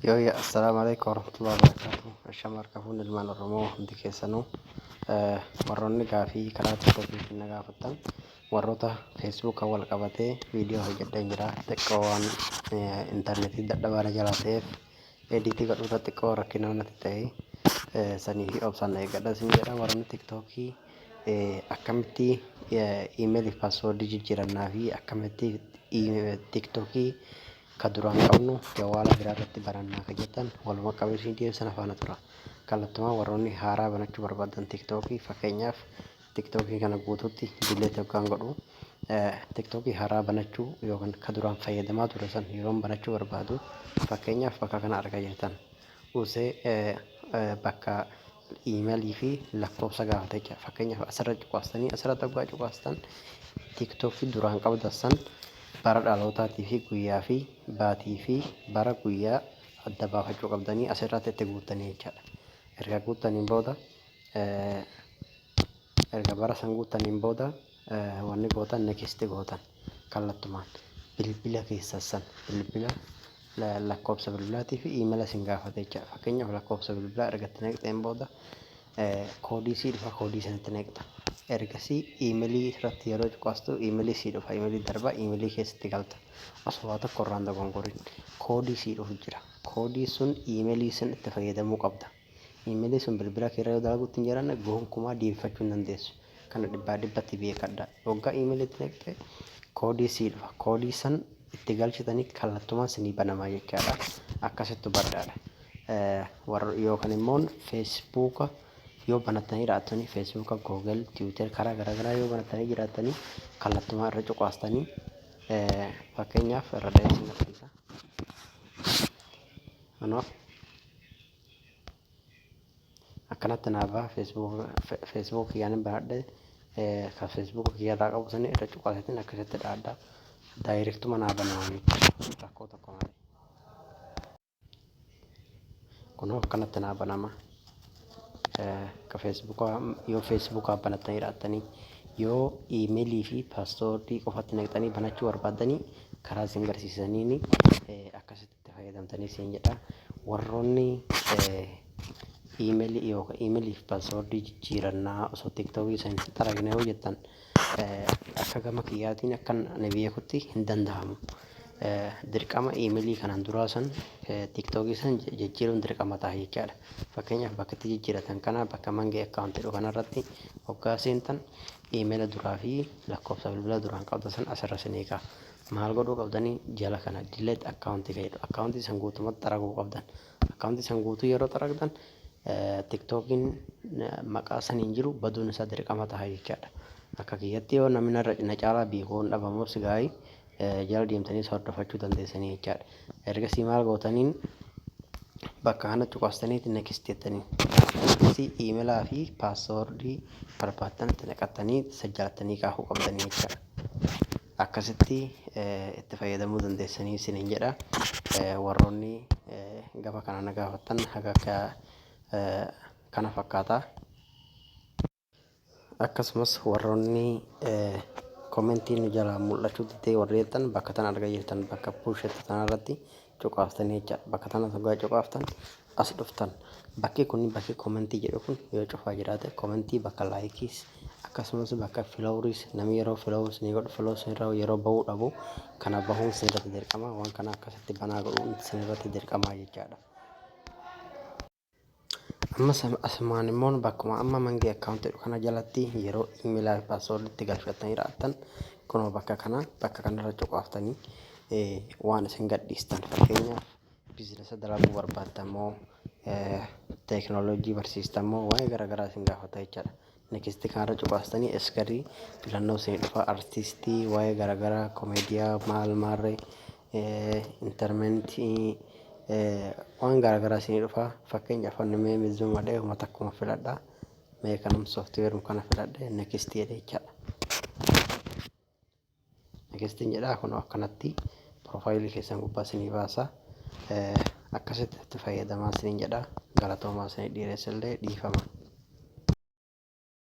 Yooyya, assalaamu alaikum warahmatullahi wabarakatuh. Ashama harka fuunni ilmaan Oromoo hundi keessanuu, warroonni gaafii karaa TikTokiitiin na gaafattan, warroota Facebooka wal qabatee viidiyoo hojjedheen jira. Xiqqoo waan intarneetii dadhabaa na jalaa ta'eef ediitii godhuu irra xiqqoo rakkina natti ta'e, sanii fi obsaan na eeggadha isin jedha. Warroonni TikTokii akkamitti iimeelii fi paaswoordii jijjiirannaa fi akkamitti TikTokii ka duraan qabnu jawaala biraa irratti banannaa ka jettan, waluma qabee isin deebisan faana tura. Kallattumaan warroonni haaraa banachuu barbaadan TikTokii, fakkeenyaaf TikTokii kana guutuutti delete yookaan godhu, TikTokii haaraa banachuu yookaan ka duraan fayyadamaa ture san yeroon banachuu barbaadu, fakkeenyaaf bakka kana argaa jirtan usee bakka iimeelii fi lakkoofsa gaafate jecha. Fakkeenyaaf asirra cuqaastanii, asirratti hoggaa cuqaastan, TikTokii duraan qabdan san bara dhalootaatii fi guyyaa fi baatii fi bara guyyaa adda baafachuu qabdanii asirratti itti guuttanii jechaadha. Erga guuttaniin booda, erga bara san guuttaniin booda, wanni gootan next gootan. Kallattumaan bilbila keessan san, bilbila, lakkoofsa bilbilaatii fi iimeela isin gaafate jechaadha. Fakkeenyaaf lakkoofsa bilbilaa erga itti naqxeen booda koodii sii dhufa, koodii sanatti naqxa. Ergasii iimeelii irratti yeroo cuqaastu iimeelii sii dhufa, iimeelii darba, iimeelii keessatti galta. Osoo waa tokko irraan dogongorin koodii sii dhufu jira. Koodii sun iimeelii sun itti fayyadamuu qabda. Iimeelii sun bilbila kee irra yoo dalaguutti hin jiranne gonkumaa deebifachuu hin dandeessu. Kana dhibbaa dhibbatti beekadha. Waggaa iimeelii itti naqxe koodii sii dhufa. Koodii san itti galchitanii kallattumaan sinii banamaa jechaadha. Akkasitti hubadhaadha. Warra yookaan immoo Facebooka yoo banattanii jiraattanii, Facebooka, Google, Twitter, karaa garaagaraa yoo banattanii jiraattanii, kallattumaan irra cuqaastanii, fakkeenyaaf irra dhahee isin agarsiisa. Kanaaf akkanatti naa baha. Facebook kiyyaan hin banadhe, kan Facebook kiyyarraa qabu sani irra cuqaasetiin akkasitti dhaadha. Directuma naa banama jechuudha, rakkoo tokko malee. Kunoo akkanatti naa banama. Ka Facebookaa yoo Facebookaa banattanii jiraattanii, yoo iimeelii fi paaswoordii qofatti naqxanii banachuu barbaaddanii, karaa isin garsiisaniin akkasitti itti fayyadamtanii isin jedha. Warroonni iimeelii yookaan iimeelii fi paaswoordii jijjiirannaa osoo TikTokii san hin xaragne yoo jettan, akka gama kiyyaatiin akka ani beekutti hin danda'amu. Dirqama iimeelii kanaan duraa san TikTokii san jijjiiruun dirqama ta'a jechaadha. Fakkeenyaaf bakka itti jijjiiratan kana, bakka manage account jedhu kanarratti hoggaa seentan, iimeela duraa fi lakkoofsa bilbila duraan qabdan san asirra isinii ka'a. Maal godhuu qabdanii? Jala kana delete account kan jedhu, akkaawuntii san guutumatti xaraguu qabdan. Akkaawuntii san guutuu yeroo xaragdan TikTokiin maqaa saniin jiru baduun isaa dirqama ta'a jechaadha. Akka kiyyatti yoo namni narra na caalaa beeku hin dhabamus gaa'ii jala deemtaniis hordofachuu dandeessanii jechaadha. Ergasii maal gootaniin? Bakka kana cuqaastaniiti next jettanii. Ergasii iimeelaa fi paaswoordii barbaaddan itti naqattanii sajjalattanii kaahuu qabdanii jechaadha. Akkasitti itti fayyadamuu dandeessanii isiniin jedha. Warroonni gama kana na gaafattan haga akka kana fakkaata. Akkasumas warroonni commentii nu jalaa mul'achuu didee warri jettan, bakka tana argaa jirtan, bakka push jettu tanarratti cuqaaftanii jechaadha. Bakka tana dhugaa cuqaaftan as dhuftan. Bakki kun, bakki commentii jedhu kun yoo cufaa jiraate, commentii bakka likeiis akkasumas bakka followeriis, namni yeroo follow ni godhu, follow irra yeroo bahuu dhabu, kana bahuun sinirratti dirqama. Waan kana akkasitti banaa godhuun sinirratti dirqama jechaadha. Amma asumaan immoo bakkuma amma manage account jedhu kana jalatti yeroo iimeelaa fi paaswoordiitti galfattanii raattan, kunoo bakka kana, bakka kanarra cuqaaftanii waan isin gadhiistan, fakkeenyaaf businessa dalaguu barbaaddan moo teekinooloojii barsiistan moo waa'ee garaagaraa isin gaafata jechaadha. Next kanarra cuqaastanii eskarii filannoo isin dhufa, artistii, waa'ee garaagaraa, komeediyaa, maal maarree, entertainmentii, waan garaagaraa isin dhufa. Fakkeenyaaf wanni mee mizuuma dhee uma takkuma filadha. Mee kanum softwareum kana filadhe, next jedhe jechaadha. Nextiin jedhaa, kun akkanatti profileii keessan gubbaa isinii baasa. Akkasitti itti fayyadamaa isiniin jedha. Galatoomaa, isinii dhiiressillee dhiifama.